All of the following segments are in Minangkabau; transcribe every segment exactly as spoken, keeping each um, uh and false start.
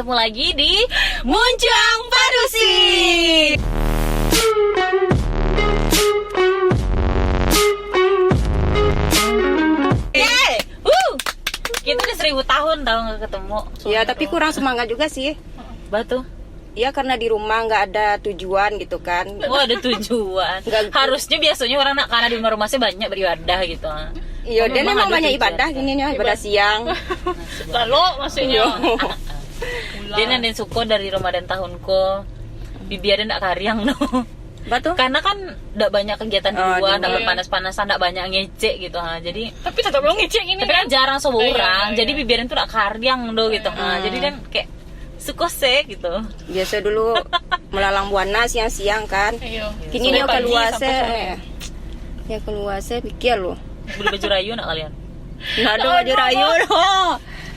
Ketemu lagi di Muncuang Padusi. Yeay. Wuh. Kita udah seribu tahun tau nggak ketemu. Ya, tapi kurang semangat juga sih. Batu. Ya, karena di rumah nggak ada tujuan gitu kan. Oh, ada tujuan. Nggak. Harusnya biasanya orang nak karena di rumah-rumah sih banyak beribadah gitu. Iyo, dan memang banyak ibadah gini nih, ibadah siang. Lalu maksudnya. Dia nan den suko dari Ramadan tahun ko, bibia dia ndak kariang no. Betul. Karena kan ndak banyak kegiatan di luar, ndak berpanas-panasan, ndak banyak ngecek gitu ha. Jadi tapi tetap lo ngecek ini tapi kan jarang sobo orang. Jadi bibia dia tuh ndak kariang do gitu ha. Jadi dan kayak suko se gitu. Biasa dulu melalang buana siang-siang kan. Iyo. Kini nyo keluar se. Ya keluar se pikir lo. Beli baju rayo nak kalian? Ndak ada baju rayo doh.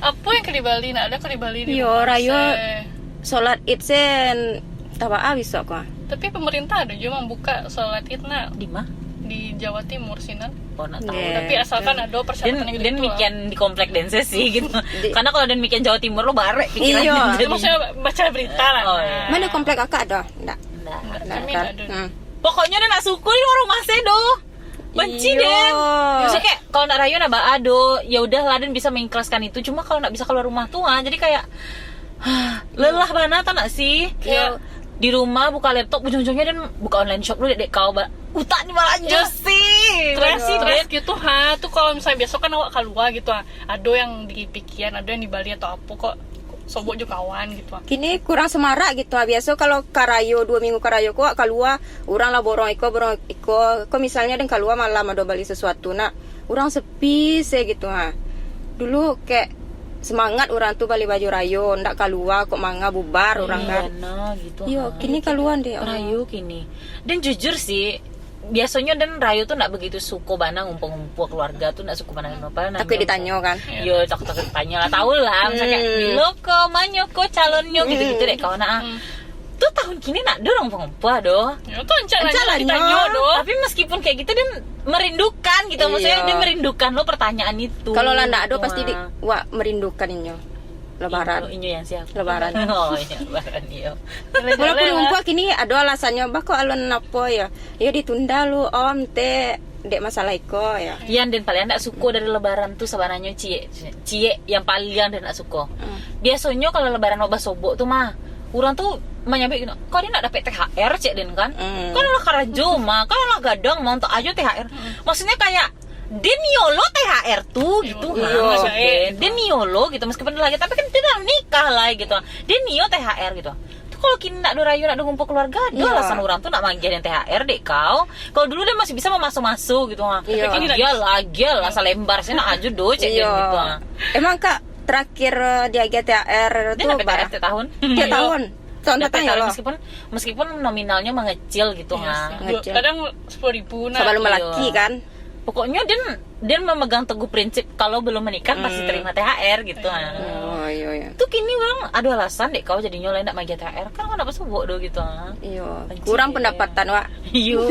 Apa yang ka dibali? Ndak ada ka dibali di rumah rayo se. Solat Id sen tabaa besok ko. Tapi pemerintah ada juga membuka solat Id nak. Di ma? Di Jawa Timur sinan. Oh, nak tahu. Tapi asalkan ada persyaratan yang gitu. Den mikian di komplek den sesi gitu. Karena kalau den mikian Jawa Timur lo barek pikiran. Iyo. Maksudnya baca berita lah. Oh, iya. Mana komplek kakak ada? Ndak. Ndak. Kami ndak ada. Pokoknya den nak suko di rumah se doh. Benci den. Maksudnya kayak kalau nak rayo nak baa do, ya udahlah den bisa mengikhlaskan itu. Cuma kalau nak bisa keluar rumah tuh ah, jadi kayak lelah bana tau nak sih? Kayak di rumah buka laptop ujung-ujungnya den buka online shop dulu dek kau ba- utak ni malah sih. Stres gitu ha. Tuh kalau misalnya besok kan awak keluar gitu ha. Ado yang dipikian, ado yang dibali atau apa kok sobok jo kawan gitu ha. Kini kurang semarak gitu ha. Biaso kalau karayo duo minggu karayo kok kalua urang lah borong iko borong iko. Kok misalnya den kalua malam ado bali sesuatu nak urang sepi se gitu ha. Dulu kek semangat urang tu bali baju rayo, ndak kalua kok manga bubar urang kan. Iyo, kini kalua deh. Rayo kini. Dan jujur sih, biasonyo den rayo tu ndak begitu suko bana ngumpul-ngumpul keluarga tu ndak suko bana apa. Takut ditanyo kan. Yo takut-takut ditanyo lah, tahu lah misalnya bilo ko manyo ko calonnyo gitu-gitu dek kawan ah. Tu tahun kini ndak ado urang ngumpul-ngumpul doh. Yo tu ancak lah ditanyo doh. Tapi meskipun kayak gitu den merindukan gitu maksudnya den merindukan lo pertanyaan itu. Kalau lah ndak ado pasti di, wak merindukan inyo. Lebaran. Inyo, inyo yang siapa? Lebaran. Oh, iya, lebaran iyo. Walaupun ngumpul kini ado alasannyo, bah kok alun apo yo. Yo ditunda lu om te dek masalah iko yo. Yang den paling ndak suko dari lebaran tu sebenarnya ciek, ciek yang paling den ndak suko. Biasonyo kalau lebaran basobok tu mah, urang tu manyambut gini, kok dia ndak dapek T H R cek den kan? Kan lah karajo mah, kan lah gadang mah untuk ajo T H R. Maksudnya kayak dia nio lo T H R tu gitu ha. Iyo. Den nio lo gitu meskipun lagi tapi kan dia dah nikah lah gitu. Dia nio T H R gitu. Tu kalau kini nak do rayo nak do ngumpul keluarga, ado alasan urang tu nak manggil yang T H R dek kau. Kalau dulu dia masih bisa memaso-maso gitu ha. Iyo. Tapi kini dia lagi lah salembar sih nak aju do cek dia gitu ha. Emang kak terakhir eh, diagiah T H R tu berapa? Tiap tahun. Tiap tahun. Tahun patang ya lo. Meskipun meskipun nominalnya mengecil gitu ha. Mengecil. Kadang sepuluh ribu nah. Sebelum melaki kan. Pokoknya dia dia memegang teguh prinsip kalau belum menikah pasti terima T H R gitu ha. Oh iya iya. Tu kini orang ado alasan dek kau jadinyo lain nak magiah T H R kan kau nak basobok do gitu ha. Iya. Kurang pendapatan wak. Iyo.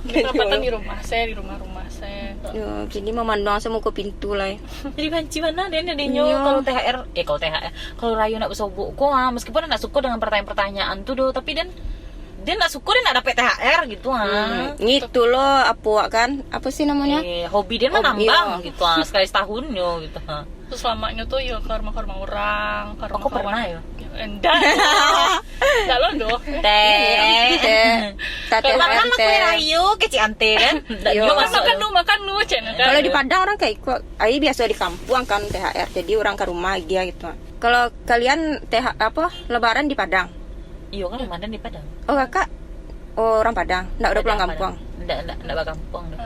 Pendapatan di rumah saya di rumah-rumah saya. Yo, kini memanduang samuko pintu lah. Jadi banci bana den jadinyo kalau T H R eh kalau T H R kalau rayo nak basobok ko ha meskipun nak suko dengan pertanyaan-pertanyaan tu do tapi den den nak suko den nak dapek T H R gitu ha. Ngitu lo apo wak kan? Apo sih namonyo? Eh, hobi den mah nambang gitu ha sekali setahun nyo gitu ha. Terus lamaknyo tu yo ke rumah-rumah orang, ke rumah kawan. Aku pernah yo. Endak. Endak lo doh. Teh. Teh. Makan teh. Kue rayo kecik ante kan. Yo. Makan makan lu, makan lu cek kan. Kalau di Padang orang kayak ikut. Ai biasa di kampuang kan T H R. Jadi orang ke rumah dia gitu. Kalau kalian T H apa lebaran di Padang? Iyo kan Ramadan di Padang. Oh kakak oh orang Padang, ndak udah pulang kampuang. Ndak ndak ndak bakampuang doh.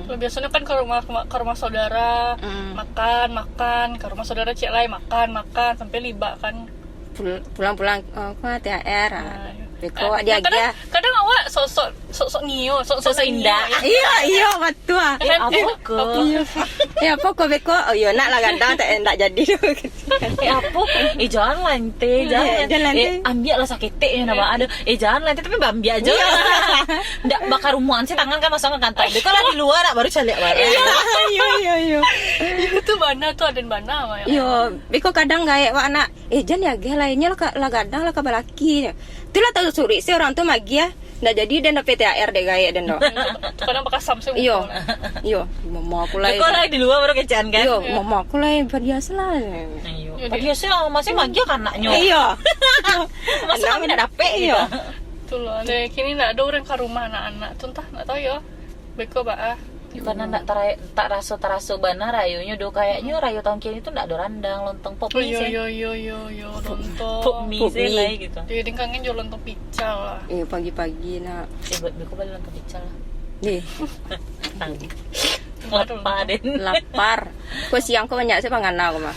Kalau biasanya kan ke rumah ke rumah saudara makan makan ke rumah saudara cek lai makan makan sampai libak kan. Pulang-pulang oh, apa T H R. Ah. Beko awak dia kadang, kadang awak sosok Sok-sok nio, sok-sok Sok-sok indak. Nio, ya. Iyo, iyo, batua. Eh, apo ko? Iyo. Eh, apo ko beko? Oh, iyo, nak lah gadang, tak, eh, ndak jadi. Eh, apo? Eh, jangan lah, Ente, jangan. Eh, jangan lah, Ente. Eh, ambiak lah saketek nyo, nak, Mak. Aduh, eh, jangan lah, Ente, tapi baambiak aja. Iyo. Ndak bakarumuan se tangan kan, masuk ka kantong. Beko lah di lua, nak, baru caliak baru. Iyo, iyo, iyo, iyo. Iyo, tu bana tu, aden bana, Mak, ya. Iyo, beko kadang gaek, Mak, nak. Eh, jan diagiah lai, nyo lah ka, lah gadang lah ka balaki. Tu lah tasuruik se urang tu magiah. Ndak jadi den dapek T H R dek gaek den do. Tu kadang bakasam se. Iyo. Iyo, mama aku lai. Kau lah di lua baru kecekan kan? Iyo, mama aku lai, padias lah. Iyo. Iyo, padias lah, masih magiah kan anaknyo. Iyo. Masa kami ndak dapek, iyo. Itulah, deh, kini ndak ado urang ka rumah anak-anak tu, antah ndak tahu yo. Beko baa. Karena ndak tarai-, tak raso-taraso bana rayonyo do. Kayaknyo rayo tahun kini tu ndak ado randang, lontong, pop mie se. Yo, yo, yo, yo, yo, lontong. Pop mie se lai gitu. Jadi kangen jo lontong pical lah. Eh, pagi-pagi nak. Eh, buat beko bali lontong pical lah. Eh. Tang. Lapar den. Lapar. Ko siang ko banyak se pangana ko mah.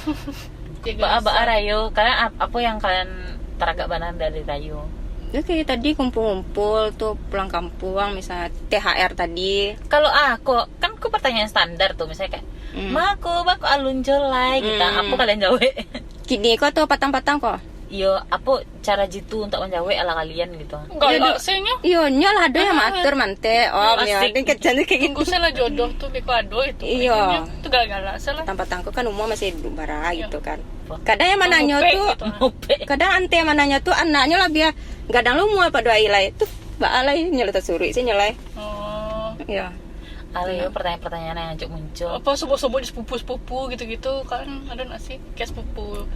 Baa, baa rayo. Kalian ap-, apo yang kalian taragak bana dari rayo? Yo, kayak tadi kumpul-kumpul tu, pulang kampuang, misalnya T H R tadi. Kalau, ah, kok, kan ku pertanyaan standar tu, misalnya kayak, "Ma ko, baa ko alun jo lai," gitu. Apo kalian jawek? Kini ko atau patang-patang ko? Iyo, apo cara jitu untuk manjawek ala kalian gitu? Galak se nyo. Iyo, nyo lah ado yang maatur mante. Oh, asik. Nyo, den kacan kayak gitu. Tunggu se lah jodoh tu, beko ado itu. Iyo. Nyo tu galak-galak se lah. Patang-patang ko kan umua masih bara gitu kan. Kadang yang mananyo tu, kadang ante mananyo tu, anaknyo labiah gadang lo umua pado ai lai. Tu, baa lai, nyo lah tasuruik se nyo lai. Oh. Iyo. Alah, yo, pertanyaan-pertanyaan yang acok muncul. Apo sobok-sobok di sepupu-sepupu gitu-gitu kan, ado ndak sih? Kayak sepupu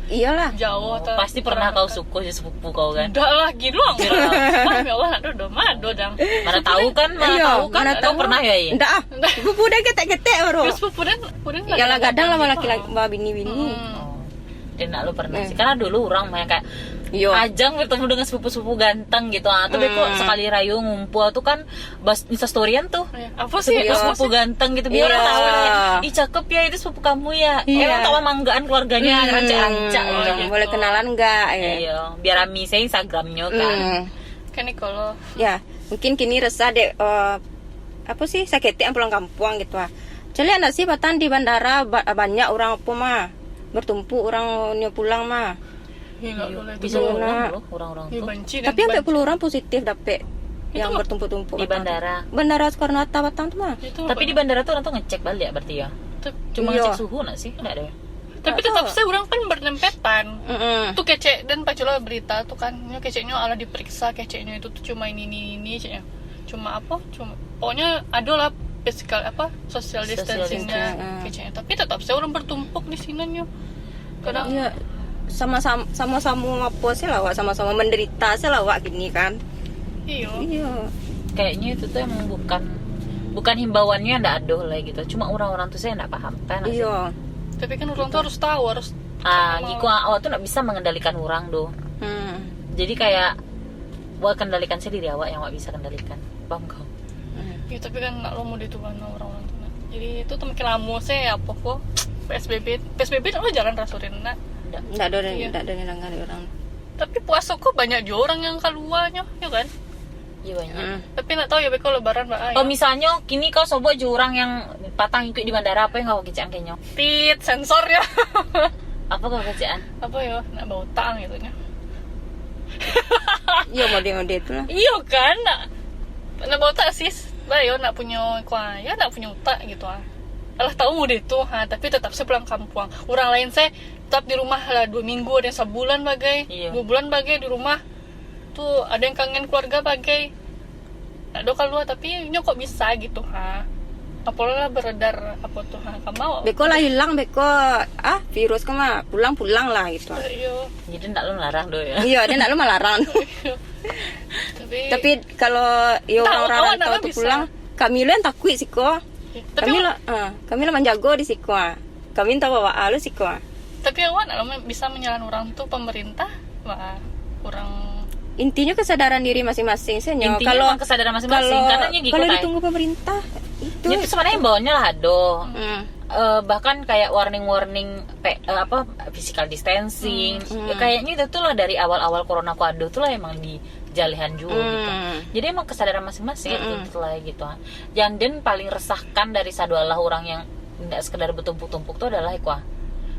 jauh atau pasti pernah kau suko jo sepupu kau kan? Ndak lah, gilo. Gilo. Ah, ya Allah, ndak ado, mado dang. Mana tahu kan, mana tahu kan, mana tahu pernah ya, iya? Ndak ah. Sepupu dah ketek-ketek baru. Terus sepupu dan, sepupu dan. Yalah, gadang lah laki-laki, babini-bini. Oh. Dia nak lu pernah sih. Karena dulu orang mah yang kayak ajang bertemu dengan sepupu-sepupu ganteng gitu. Ah, tapi kok sekali rayo ngumpul tuh kan bas Insta storyan tuh. Iya. Apo sih? Sepupu-sepupu ganteng gitu, biar orang tahu. Ih, cakep ya itu sepupu kamu ya. Iya. Emang tak memanggaan keluarganya, rancak-rancak gitu. Boleh kenalan nggak, ya? Iya, biar rami saya Instagramnya kan. Kan Nicole. Ya, mungkin kini resah dek, eh, apo sih, saketek pulang kampuang gitu ah. Caliak ndak sih patang di bandara ba-, banyak urang apo mah. Bertumpuk urang nyo pulang mah. Iyo, bisa urang loh, urang-urang tu. Tapi ampek puluah urang positif dapek yang bertumpuk-tumpuk di bandara. Bandara Soekarno-Hatta patang tu mah. Tapi di bandara tu urang tu ngecek baliak berarti ya? Cuma ngecek suhu nak sih, ndak ada. Tapi tetap saja urang kan berdempetan. Tu kecek dan paculah berita tu kan. Nyo keceknyo alah diperiksa, keceknyo itu tu cuma ini, ini, ini, ceknyo. Cuma apo? Cuma, pokoknya ado lah physical, apo, social distancing-nya, keceknyo. Tapi tetap saja urang bertumpuk di sinonyo. Kadang iyo, sama-sama, sama-sama apo sih lah awak, sama-sama menderita sih lah awak kini kan. Iyo. Iyo. Kayaknya itu tuh emang bukan, bukan himbauannya ndak ado lah gitu. Cuma orang-orang tuh saya ndak paham kan. Iyo. Tapi kan orang tuh harus tahu, harus. Ah, ngiko awak tuh ndak bisa mengendalikan orang tuh. Jadi kayak, awak kendalikan saja diri awak yang awak bisa kendalikan. Paham kau? Ya, tapi kan nak lamo di tu kan orang-orang tu nak. Jadi itu tuh makin lamo sih, apo ko, P S B B, P S B B nak lo jalan rasurin nak. Ndak. Ndak ado, ndak ado yang langgar orang. Tapi puaso ko banyak jo orang yang kaluanyo, ya kan? Iya, banyak. Tapi ndak tahu ya, beko lebaran baa. Oh, misalnyo kini kau sobok jo urang yang patang ikuik di bandara, apo yang kau kecekan kenyo? Tit, sensor ya. Apo kau kecekan? Apo yo, nak bautang gitu nyo. Iyo, mode-mode tu lah. Iyo kan, nak, nak bautang sis. Bayo nak punyo kuah, ya nak punyo utak gitu ah. Alah tahu mode tu, ha, tapi tetap saya pulang kampuang. Urang lain saya tetap di rumah lah dua minggu, ada yang sabulan bagai, dua bulan bagai di rumah. Tu ada yang kangen keluarga bagai. Ndak ado kalua, tapi nyo kok bisa gitu, ha. Apolah beredar apo tu, ha, kamau. Beko lah hilang, beko, ah, virus ko mah, pulang-pulang lah gitu. Iyo. Jadi ndak lo melarang do ya. Iyo, dia ndak lo melarang. Tapi kalau yo orang-orang rantau tu pulang, kami lo yang takuik siko. Kami lo, ah, kami lo manjago di siko, ah. Kami entah bawa alo siko, ah. Tapi awak nak lama bisa menyalahan orang tu pemerintah, wah, orang. Intinya kesadaran diri masing-masing saja. Intinya kalau memang kesadaran masing-masing, kalau, karena nyo giko kalau tai. Ditunggu pemerintah, itu. Itu sebenarnya imbauannya lah ado. Hmm. Eh, bahkan kayak warning-warning pe-, eh, apa, physical distancing. Hmm, hmm. Ya, kayaknya itu tuh lah dari awal-awal corona ko ado tuh lah emang di jalehan juo gitu. Hmm. Jadi emang kesadaran masing-masing Mm-mm. itu lah gitu. Yang den paling resahkan dari sadoalah orang yang ndak sekedar bertumpuk-tumpuk tu adalah iko ah.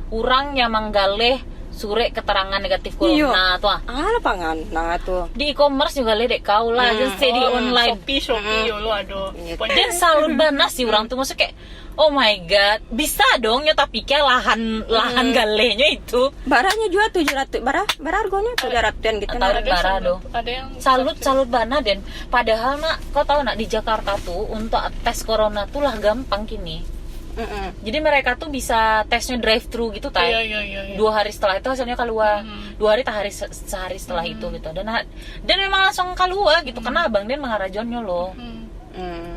Orang yang manggaleh surek keterangan negatif Iyo. corona tu ah. Ah, lapangan. Nah, tu. Di e-commerce juga leh dek kau lah, Hmm. just say di Oh, online. Shopee, Shopee, Hmm. yo lo ado. Iya. Pokoknya Dan salut bana sih orang tu, maksudnya kayak, oh my god, bisa dong nyo tapi kayak lahan lahan Hmm. galehnyo itu. Barahnyo juo tujuh ratus, bara, bara hargonyo tujuh ratusan gitu. Taruh Nah. bara do. Ada yang Salut, salut bana den. Padahal nak, kau tahu nak, di Jakarta tu untuk tes corona tu lah gampang kini. Mm-mm. Jadi mereka tuh bisa tesnya drive thru gitu, tay. Iya, iya, iya, iya. Dua hari setelah itu hasilnya keluar. Hmm. Dua hari tak hari se- sehari setelah itu gitu. Dan ha- dan memang langsung keluar gitu. Karena abang den mangarajonyo lo. Hmm. Hmm.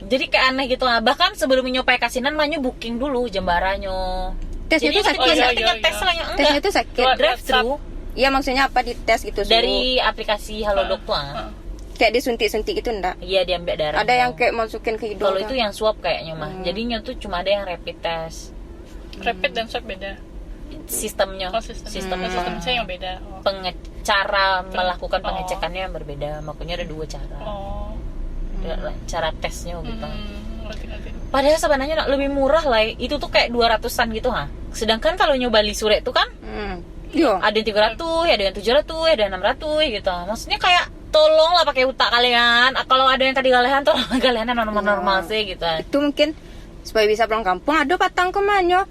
Jadi kayak aneh gitu lah. Bahkan sebelum nyo pai ka sinan, mah nyo booking dulu jembaranyo. Tes Jadi itu kita sakit. bisa Oh, iya, tengah iya, tes iya. lah yang Tes enggak. itu sakit. Lewat Drive thru Iya, maksudnya apa di tes gitu suruh? dari aplikasi Halodoc tuh ah. Ah. Kayak disuntik-suntik gitu ndak? Iya, diambil darah. Ada yang kayak masukin ke hidung. Kalau Tuh. Itu yang swab kayaknya mah. Hmm. Jadinya tuh cuma ada yang rapid test. Rapid dan swab beda. Sistemnya. Oh, sistem. Sistem Oh, Hmm. sistem saya yang beda. Oh. Penge- cara melakukan Oh. pengecekannya yang berbeda. Makanya ada dua cara. Oh. Ada cara tesnya gitu. Hmm, ngerti, ngerti. Padahal sebenarnya nak lebih murah lah. Itu tuh kayak dua ratusan gitu ha. Sedangkan kalau nyo bali surek tuh kan Hmm. Yo. ada yang tiga ratus, ada yang tujuh ratus, ada yang enam ratus gitu. Maksudnya kayak tolonglah pakai utak kalian. Kalau ada yang tadi galehan, tolong galehan yang normal-normal Iya. sih gitu. Itu mungkin supaya bisa pulang kampung, ada patang ko mah nyo.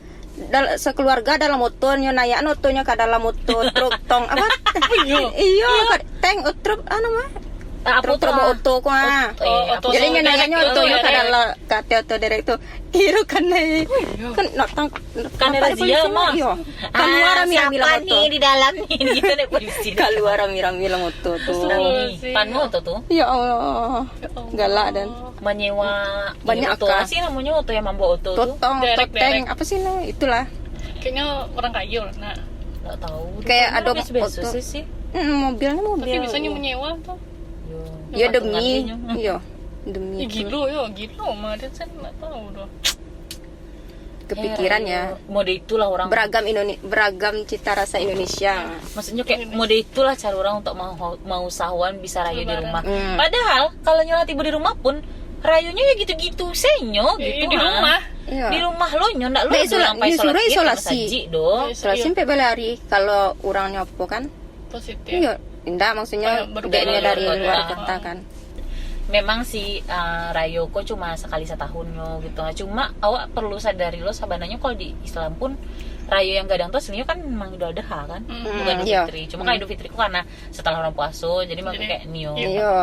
Dal- sekeluarga dalam oto nyo, nayak oto nyo ka dalam oto truk tong apa? Iyo. Iyo, ka- tank, oh, truk anu mah. Ah, apa Truk tuh, truk ah? oto ko ah. Ot- eh, Oto Jadi nyo derek nayak nyo tu, oto nyo ka derek. dalam, ka ateh oto derek tu. Kiro kanai. Kan nak tang Kanai razia mah. Iyo. Kalua rami-rami lah Siapa oto. Nih di dalam nih? Gitu deh polisi. Kalua rami-rami lah oto tu. Rami. Panu oto tu. Ya Allah. Galak dan Menyewa Banyak oto akal. Apa sih namanya oto yang mambawa oto tu? Totong, Derek, toteng, derek. Apa sih no? Itulah. Kayaknya orang kaya lah nak. Nggak tahu. Kayak Pokoknya ada biasa-biasa oto- sih. Hmm, mobilnya mobil. Tapi bisa nyo menyewa tu. Yo, Ya patungan demi, nyo. iya. Demi. Ih, gilo yo, gilo mah. Dia saya nggak tahu doh. Kepikiran ya. Eh, mode itulah orang. Beragam Indone- beragam cita rasa Indonesia. Maksudnya kayak mode itulah cara orang untuk mau mau usahawan bisa rayo di Lebaran. Rumah. Hmm. Padahal kalau nyo lah tibo di rumah pun rayonya ya gitu-gitu senyo Eh, gitu di ha. rumah. Iya. Di rumah lo nyo ndak lo Ndak suruh isola- sampai disuruh sholat id, isolasi. Masajid doh. Iya. Terus sampai balari kalau orangnya apa kan? Positif. Iya, enggak maksudnya Kayak baru dia dari dari luar luar kota. Kota kan. Memang sih eh, rayo ko cuma sekali setahun nyo gitu. Cuma awak perlu sadari lo sebenarnya kalau di Islam pun rayo yang gadang tu sebenarnya kan memang Idul Adha kan, Hmm. bukan Idul Iya. Fitri. Cuma kan Idul Fitri ko karena setelah orang puasa, jadi makin Jadi, kayak nio. iya. Iya.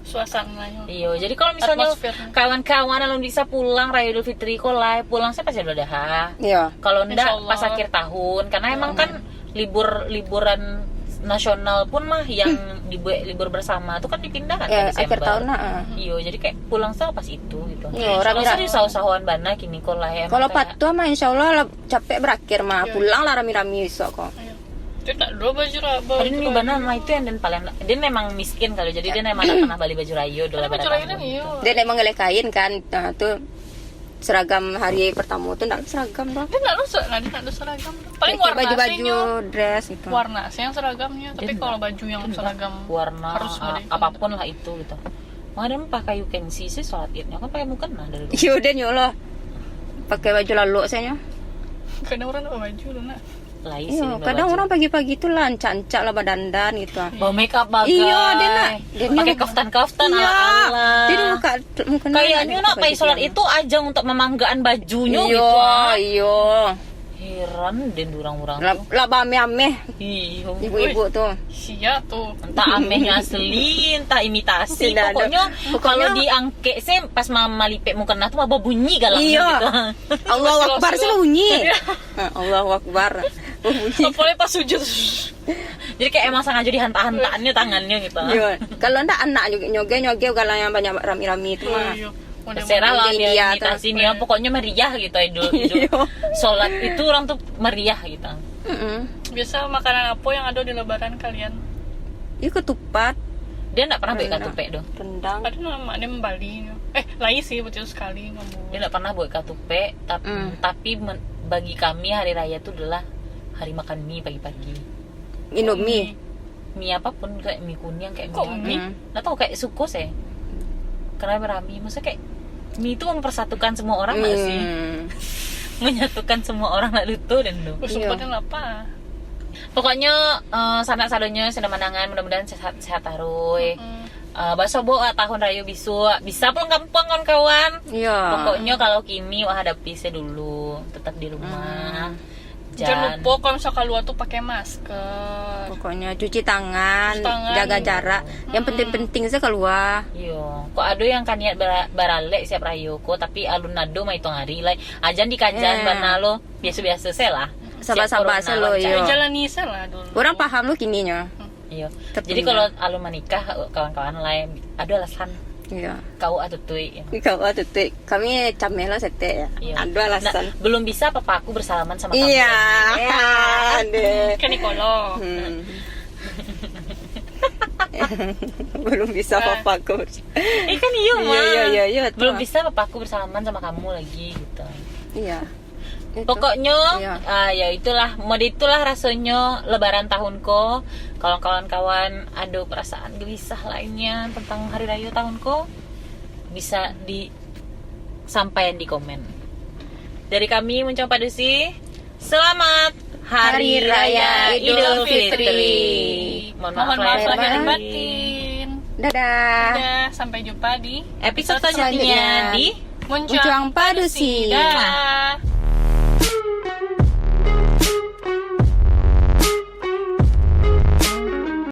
Suasananya. Iyo, jadi kalau misalnya Atmosfernya. Kawan-kawan alun bisa pulang rayo Idul Fitri ko lah, pulang saya pasti Idul Adha. Iya. Kalau ndak Insyaallah. pas akhir tahun, karena emang kan libur liburan nasional pun mah yang dibuat libur bersama tu kan dipindahkan Ya, ke Desember. akhir tahun nah. Ah. Iyo, jadi kayak pulang saya pas itu gitu. Iyo, Kalau rami-rami. Saya usaha-usaha bana kini ko lah emang Kalau kayak Patuah mah insyaallah lah capek berakhir mah. Iya. Pulang lah rami-rami besok ko. Ayo. Dia tak dua baju lah. Ada ni bana mah itu yang dan paling dia memang miskin kalau jadi dia memang tak pernah beli baju rayo dulu. Ada baju rayo kan, iya. Dia memang ngeleh kain kan. Nah, tu seragam hari pertama tu ndak seragam doh. Dia nak lusa lah, dia nak lusa seragam. Paling Pakai warna baju-baju sih, dress gitu. Warna sih yang seragam nyo, tapi Dia kalau enggak. Baju yang Dia enggak. Seragam Warna harus a- model itu. Apapun lah itu gitu. Mah dia pakai you can see sih sholat idnya kan pakai mukena dari dulu. Iyo dia nyo lah. Pakai baju lalok saja. Kadang orang nak baju tu nak. Lain sih. Iyo, kadang orang pagi-pagi tu lah ancak-ancak lah badandan gitu ah. Bawa make up bagai. Iyo, dia nak. Dia Pakai nak- kaftan-kaftan Iyo. ala-ala. Dia dah buka mukena. Kayaknya nak pai sholat itu ajang untuk memanggil bajunya Iyo, gitu. Ah. Iyo. Heran deh orang-orang Lah, tu. Lah bameh-ameh Iyo. ibu-ibu tu. Siap tu. Entah amehnya asli, entah imitasi. Tidak ada. Pokoknya, Pokoknya kalau diangkek sih pas ma- malipek mukena tu mah berbunyi galaknya Iyo. gitu. Allahu Akbar sih bunyi. Ha, Allahu Akbar. Bunyi. Apalagi pas sujud. Jadi kayak emang sengaja dihantak-hantaknya tangannya gitu. Iyo. Kalau ndak anak juga nyoge nyoge galang yang banyak rami-rami tu Oh, mah. iya. Model-model Terserah lah India dia tu. Imitasi ni apa, pokoknya meriah gitu Idul. Idul. Iyo. Sholat itu orang tu meriah gitu. Mm-mm. Biasa makanan apa yang ada di Lebaran kalian? Iyo ketupat, Dia ndak pernah buat Rendang. Katupek tu. Rendang. Ada nama dia membali. Eh, lain sih betul sekali mambuat. Dia ndak pernah buat Katupek, tapi Hmm. tapi men- bagi kami hari raya tu adalah hari makan mie pagi-pagi. Indomie. Mi apapun, kayak mi kuniang, kayak mi Kok apa. mi? Nggak tahu, kayak suko sih. Karena rami, maksudnya kayak mi itu mempersatukan semua orang nggak sih? Hmm. Menyatukan semua orang nak duto dan tu. Bersumpah dan apa? Pokoknya eh, sanak sadonyo sudah mandangan, mudah-mudahan sehat-sehat taruih. Hmm. Eh, basobok lah tahun rayo bisu, bisa pulang kampung kawan-kawan. Ya. Pokoknya kalau kini wah hadapi saya dulu, tetap di rumah. Jangan lupa kalau misal keluar tu pakai masker. Pokoknya cuci tangan, Cuci tangan. Jaga jarak. Yang penting-penting saja keluar. Iyo, kok ado yang kan niat bara- baralek siap rayo ko, tapi alun ado mah itu hari lai. Ajan dikajan Eh. bana lo, biasa-biasa se lah. Sabar-sabar Siap se lo, corona, iyo. Jalani se lah dulu. Orang paham lo kini nyo. Iyo. Tapi Jadi kalau alun manikah kawan-kawan lai, ado alasan. Iya. Kau atutuik. Kau atutuik. Kami cameh lah setek ya. Iya. Ada alasan. Nah, belum bisa papa aku bersalaman sama kamu. Iya. Ada. Kan Nikolo. Hmm. Belum bisa Ah. papaku. Eh kan iya mah. Iya, iya, iya, iya, Belum betul. Bisa papaku bersalaman sama kamu lagi gitu. Iya. Itu. Pokoknya Iya. ah, ya itulah, mode itulah rasanya lebaran tahun ko. Kalau kawan-kawan ada perasaan gelisah lainnya tentang hari raya tahun ko, bisa disampaikan di komen. Dari kami Muncang Padusi, selamat Hari, Hari Raya, Raya Idul Idul Fitri. Fitri. Mohon Mohon maaf maaf lahir lahir dan batin. Batin. Dadah. Dadah, sampai jumpa di Episode Selanjutnya. selanjutnya di Muncang Muncang Padusi. Dadah.